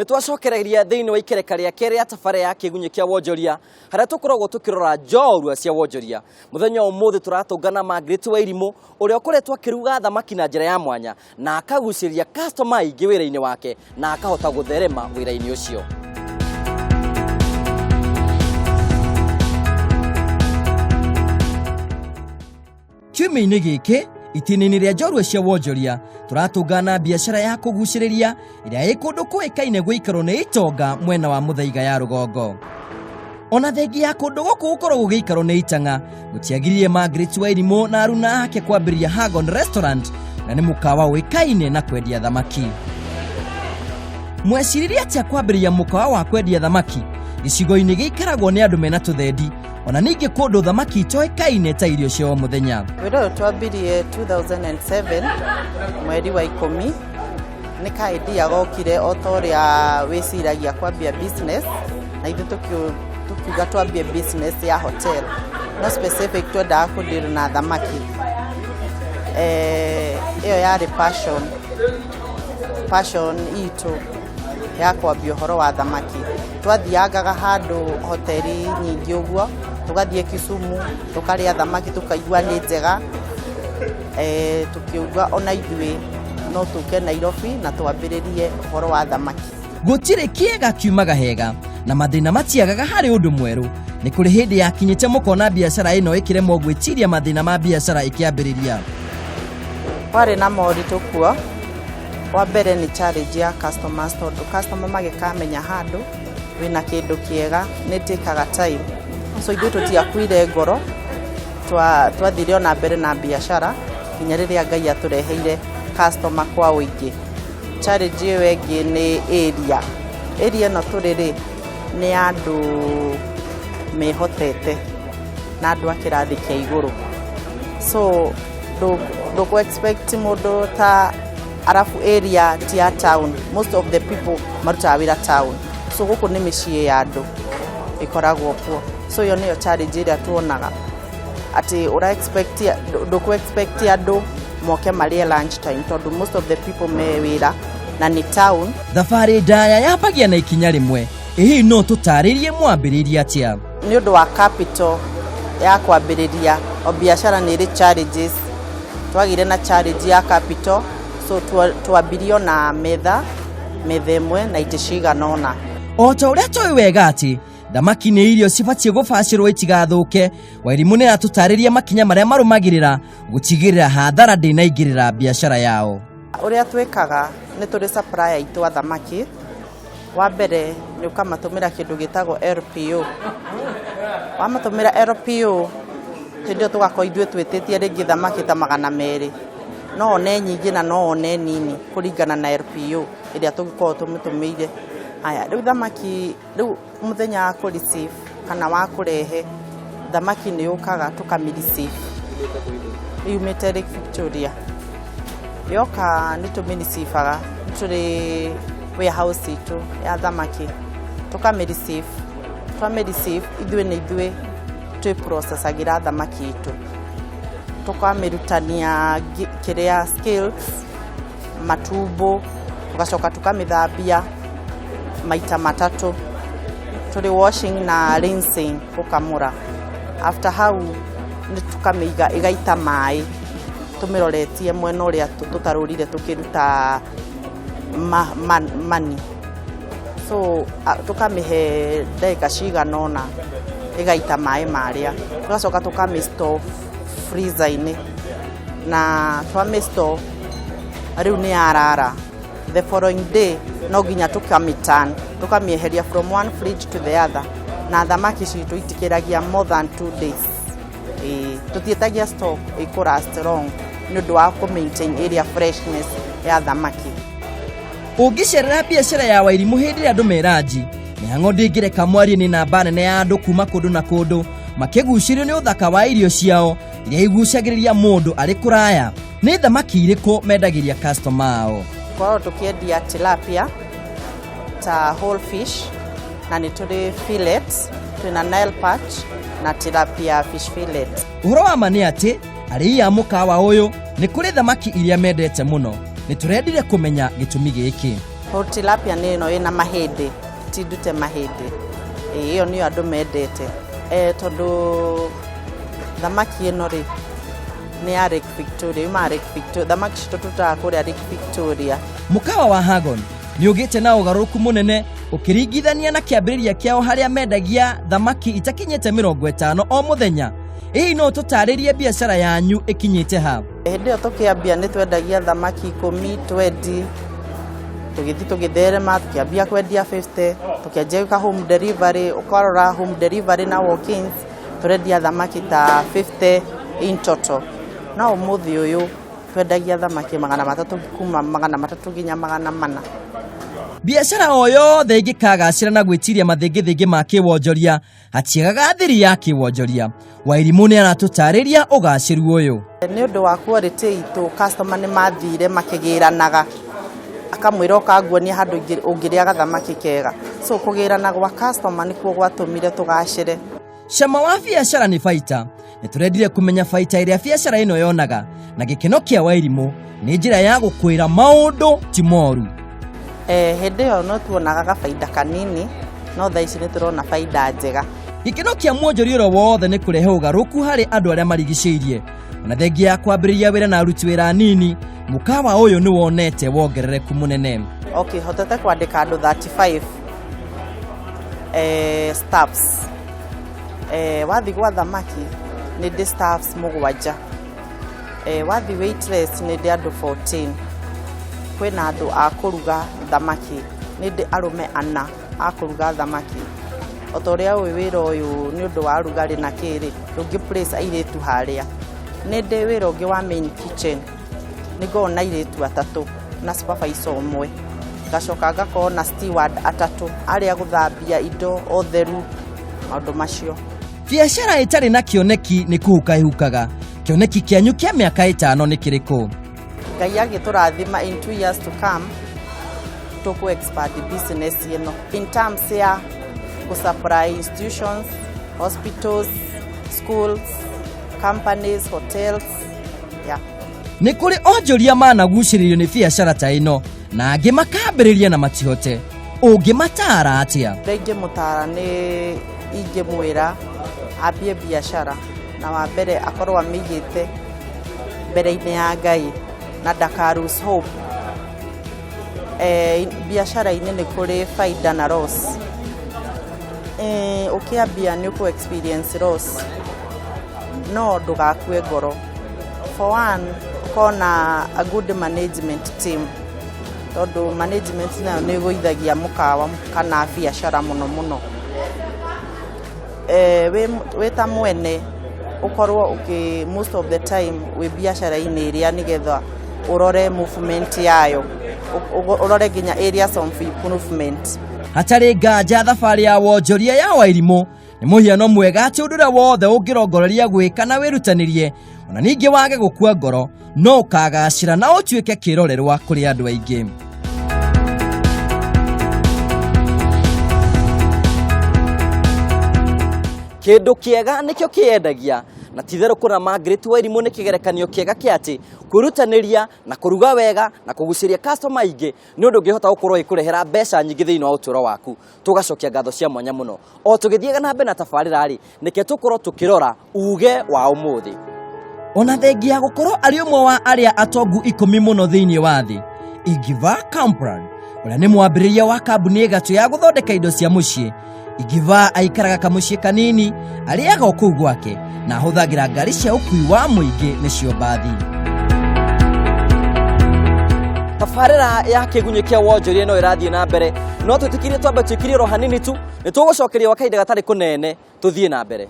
Nĩ twacokereria thĩinĩ wa ikereka rĩa kerĩ ya tabarĩra ya Kĩgunyĩ kĩa Wonjoria, harĩa tũkoragwo tũkĩrora njorua cia wonjoria. Mũthenya wa ũmũthĩ tũratũngana Margaret Wairimũ, ũrĩa ũkoretwo akĩruga thamaki na njĩra ya mwanya na akagucĩrĩria customer aingĩ wĩra-inĩ wake na akahota gũtherema wĩra-inĩ ũcio. Kiumia-inĩ gĩkĩ, itĩna-inĩ rĩa njorua cia wonjoria, tũratũngana biacara ya kũgucĩrĩria ĩrĩa ĩ kũndũ kũĩkaine gũikarwo nĩ itonga mwena wa Mũthaiga ya rũgongo. Ona thengia ya kũndũ gũkũ gũkorwo gũgĩikarwo nĩ itang'a, gũtiagiririe Margaret Wairimũ na aruna ake kwambĩrĩria Hagon Restaurant, na nĩ mũkawa ũĩkaine na kwendia thamaki. Mweciririe atĩa kwambĩrĩria mũkawa wa kwendia thamaki gĩcigo-inĩ gĩikaragwo nĩ andũ mena tũthendi, ona ningĩ kũndũ thamaki itoĩkaine ta irio cia o mũthenya? Wĩra ũyũ twambirie 2007 mweri wa 10, nĩ ka idea gokire o ta ũrĩa wĩciragia kwambia business, na ithuĩ tũkiuga twambie business ya hotel, no specific twendaga kũdeal na thamaki. Ĩyo yarĩ passion itũ ya kwambia ũhoro wa thamaki. Twathiangaga handũ hoteli nyingĩ ũguo, tũgathiĩ Kisumu, tũkarĩa thamaki, tũkaigua nĩ njega. Tũkiuga ona ithuĩ no tũke Nairobi na twambĩrĩrie ũhoro wa thamaki. Gũtirĩ kĩega kiumaga hega na mathĩna matiagaga harĩ ũndũ mwerũ. Nĩ kũrĩ hĩndĩ yakinyĩte mũkona biacara ĩno ĩkĩremwo gwĩtiria mathĩna ma biacara ĩkĩambĩrĩria? Kwarĩ na moritũ kuo. Wa mbere nĩ challenge ya customers, tondũ customer magĩkamenya handũ wĩna kĩndũ kĩega nĩ tĩkaga time. So ithuĩ tũtiakuire ngoro, twathire ona mbere na biacara nginya rĩrĩa Ngai atũreheire customer kwa ũingĩ. Challenge ĩyo ĩngĩ nĩ area. Area ĩno tũrĩ rĩ, nĩ andũ mehotete na andũ a kĩrathi kĩa igũrũ. So ndũkũ expect mũndũ ta arabu, area ti ya town, most of the people marutaga wĩra town, so gũkũ nĩ mĩciĩ ya andũ ĩkoragwo kuo. So ĩyo nĩyo challenge ĩrĩa tuonaga, atĩ ũra expect, ndũkũ expect andũ moke marĩe lunch time, tondũ most of the people me wĩra na nĩ town. Thabarĩ ndaya yambagia na ikinya rĩmwe. Ĩ hihi no tũtarĩrie mwambĩrĩirie atĩa? Nĩ ũndũ wa capital ya kwambĩrĩria, o biacara nĩ ĩrĩ challenges. Twagĩire na challenge ya capital, so twambirie ona metha ĩmwe na itĩ cigana ũna. O ta ũrĩa tũĩ wega atĩ thamaki nĩ irio cibatiĩ gũbacĩrwo itigathũke, Wairimũ nĩ aratũtarĩria makinya marĩa marũmagĩrĩra gũtigĩrĩra hathara ndĩnaingĩrĩra biacara yao. Ũrĩa twĩkaga, nĩ tũrĩ supplier aitũ a thamaki. Wa mbere nĩ ũkamatũmĩra kĩndũ gĩtagwo LPO. Wamatũmĩra LPO, hĩndĩ ĩyo tũgakorwo ithuĩ twĩtĩtie rĩngĩ thamaki ta 200. No one nyingĩ na no one nini kũringana na LPO ĩrĩa tũngĩkorwo tũmĩtũmĩire. Haya, rĩu thamaki, rĩu mũthenya wa kũ receive kana wa kũrehe thamaki nĩ yũkaga, tũkamĩ receive yumĩte Lake Victoria. Yoka nĩ tũmĩ receive-aga, nĩ tũrĩ warehouse itũ ya thamaki, tũkamĩ receive. Twamĩ receive, ithuĩ nĩ ithuĩ twĩ processagĩra thamaki itũ, tũkamĩrutania kĩrĩa, scales, matumbo, tũgacoka tũkamĩthambia maita matatũ, tũrĩ washing na rinsing, gũkamũra. After hau nĩ tũkamĩiga ĩgaita maĩ, tũmĩroretie mwena ũrĩa tũtarũrire tũkĩruta mani. So tũkamĩhe ndagĩka cigana ũna ĩgaita maĩ marĩa, tũgacoka tũkamĩ store freezer-inĩ, na twamĩ store rĩu nĩ yarara. The following day no nginya tũkamĩ turn, tũkamĩeheria from one fridge to the other, na thamaki citũ itikĩragia more than 2 days. Ĩĩ, tũtiĩtagia stock ĩkũ last long nĩ ũndũ wa kũ maintain area freshness ya thamaki. Ũngĩcerera biacara ya Wairimũ hĩndĩ ĩrĩa andũ meranji, mĩhang'o ndĩngĩreka mwarie nĩ namba nene ya andũ kuma kũndũ na kũndũ makĩgucĩrĩrio nĩ ũthaka wa irio ciao iria igucagĩrĩria mũndũ arĩ kũraya. Nĩ thamaki irĩkũ mendagĩria customer ao? Tũkoragwo tũkĩendia tilapia ta whole fish, na nĩ tũrĩ fillet, twĩna Nile perch na tilapia fish fillet. Ũhoro wa ma nĩ atĩ arĩi a mũkawa ũyũ nĩ kũrĩ thamaki iria mendete mũno. Nĩ tũrendire kũmenya gĩtũmi gĩkĩ. Whole tilapia nĩ ĩno ĩna mahĩndĩ, ti ndute mahĩndĩ. Ĩĩ, ĩyo nĩyo andũ mendete. Tondũ thamaki ĩno rĩ nĩ ya Lake Victoria, yumaga Lake Victoria. Thamaki citũ tũrutaga kũrĩa Lake Victoria. Mũkawa wa Hagon nĩ ũgĩte na ũgarũrũku mũnene ũkĩringithania na kĩambĩrĩria kĩao harĩa mendagia thamaki itakinyĩte 50 o mũthenya. Hihi no tũtarĩrie biacara yanyu ĩkinyĩte ha? Hĩndĩ ĩyo tũkĩambia nĩ twendagia thamaki 10, 20, tũgĩthiĩ tũgĩtherema, tũkĩambia kwendia 50, tũkĩanjia gwĩka home delivery, ũkarora home delivery na walk-ins, tũrendia thamaki ta 50 in total. No ũmũthĩ ũyũ twendagia thamaki 300, kuma 300 nginya 400. Biacara o yothe ĩngĩkagacĩra na gwĩtiria mathĩngĩthĩngĩ ma kĩwonjoria hatiagaga thiri ya kĩwonjoria. Wairimũ nĩ aratũtarĩria ũgacĩru ũyũ. Nĩ ũndũ wa quality itũ, customer nĩ mathire makĩgĩranaga, akamwĩra ũkanguonia handũ ũngĩrĩa gathamaki kega. So kũgĩrana gwa customer nĩkuo gwatũmire tũgacĩre. Cama wa biacara nĩ baita. Nĩ tũrendire kũmenya baita ĩrĩa biacara ĩno yonaga, na gĩkeno kĩa Wairimũ nĩ njĩra ya gũkwĩra maũndũ ti moru. Hĩndĩ ĩyo no tuonaga gabaida kanini, no thaa ici nĩ tũrona baida njega. Gĩkeno kĩa mwonjoria ũrĩa wothe nĩ kũrehe ũgarũku harĩ andũ arĩa marigicĩirie. Ona thengia ya kwambĩrĩria wĩra na aruti wĩra anini, mũkawa ũyũ nĩ wonete wongerereku mũnene. Okay, hotete kwandĩka andũ 35 staffs. Wathi gwa thamaki nĩ ndĩ staffs 7. Wathi waitress nĩ ndĩ andũ 14. Kwĩna andũ a kũruga thamaki, nĩ ndĩ arũme 4 a kũruga thamaki. O ta ũrĩa ũĩ wĩra ũyũ nĩ ũndũ wa rugarĩ na kĩrĩ, ndũngĩ place airĩtu harĩa. Nĩ ndĩ wĩra ũngĩ wa main kitchen, nĩ ngoragwo na airĩtu 3 na supervisor ũmwe. Ngacoka ngakorwo na steward 3 arĩa gũthambia indo, ũtheru, maũndũ macio. Biacara ĩtarĩ na kĩoneki nĩ kũhuka ĩhukaga. Kĩoneki kĩanyu kĩa mĩaka 5 nĩ kĩrĩkũ? Ngai agĩtũrathima in 2 years to come tũkũ expand business ĩno in terms ya kũ supply institutions, hospitals, schools, companies, hotels. Yeah. Nĩ kũrĩ onjoria managucĩrĩrio nĩ biacara ta ĩno na angĩ makambĩrĩria na matihote. Ũngĩmataara atĩa? Ũrĩa ingĩmũtaara nĩ ingĩmwĩra ambie biacara, na wa mbere akorwo amĩigĩte mbere-inĩ ya Ngai na ndaka lose hope. Biacara-inĩ nĩ kũrĩ baida na loss. Ũkĩambia nĩ ũkũ experience loss, no ndũgakue ngoro. For one, ũkorwo na a good management team, tondũ management nayo nĩ ĩgũithagia mũkawa kana biacara mũno mũno. Wĩ ta mwene ũkorwo ũkĩ most of the time wĩ biacara-inĩ ĩrĩa nĩgetha ũrore movement yayo, ũrore nginya areas of improvement. Hatarĩ nganja thabarĩ ya wonjoria ya Wairimũ nĩ mũhiano mwega atĩ ũndũ ũrĩa wothe ũngĩrongoreria gwĩka na wĩrutanĩrie, ona ningĩ wage gũkua ngoro, no ũkagacĩra na ũtuĩke kĩrorerwa kũrĩ andũ aingĩ. Kĩndũ kĩega nĩkĩo kĩendagia, na ti-itherũ kũna Margaret Wairimũ nĩ kĩgerekanio kĩega kĩa atĩ kwĩrutanĩria na kũruga wega na kũgucĩrĩria customer aingĩ nĩ ũndũ ũngĩhota gũkorwo ĩkũrehera mbeca nyingĩ thĩinĩ wa ũtũũro waku. Tũgacokia ngatho cia mwanya mũno. O tũgĩthiaga na mbere na tabarĩra rĩ, nĩke tũkorwo tũkĩrora uge wa ũmũthĩ. Ona thengia ya gũkorwo arĩ ũmwe wa arĩa atongu 10 mũno thĩinĩ wa thĩ, Ingvar Kamprad, ũrĩa nĩ mwambĩrĩria wa kambuni ĩgatũ ya gũthondeka indo cia mũciĩ. Ingvar aikaraga kamũciĩ kanini, arĩaga o kũu gwake na ahũthagĩra ngari cia ũkui wa mũingĩ nĩcio mbathi. Tabarĩra ya kĩgunyĩ kĩa wonjoria no ĩrathiĩ na mbere, no twĩtĩkĩrie twambe twĩkirie oro hanini tu, nĩ tũgũcokeria gwa kahinda gatarĩ kũnene tũthiĩ na mbere.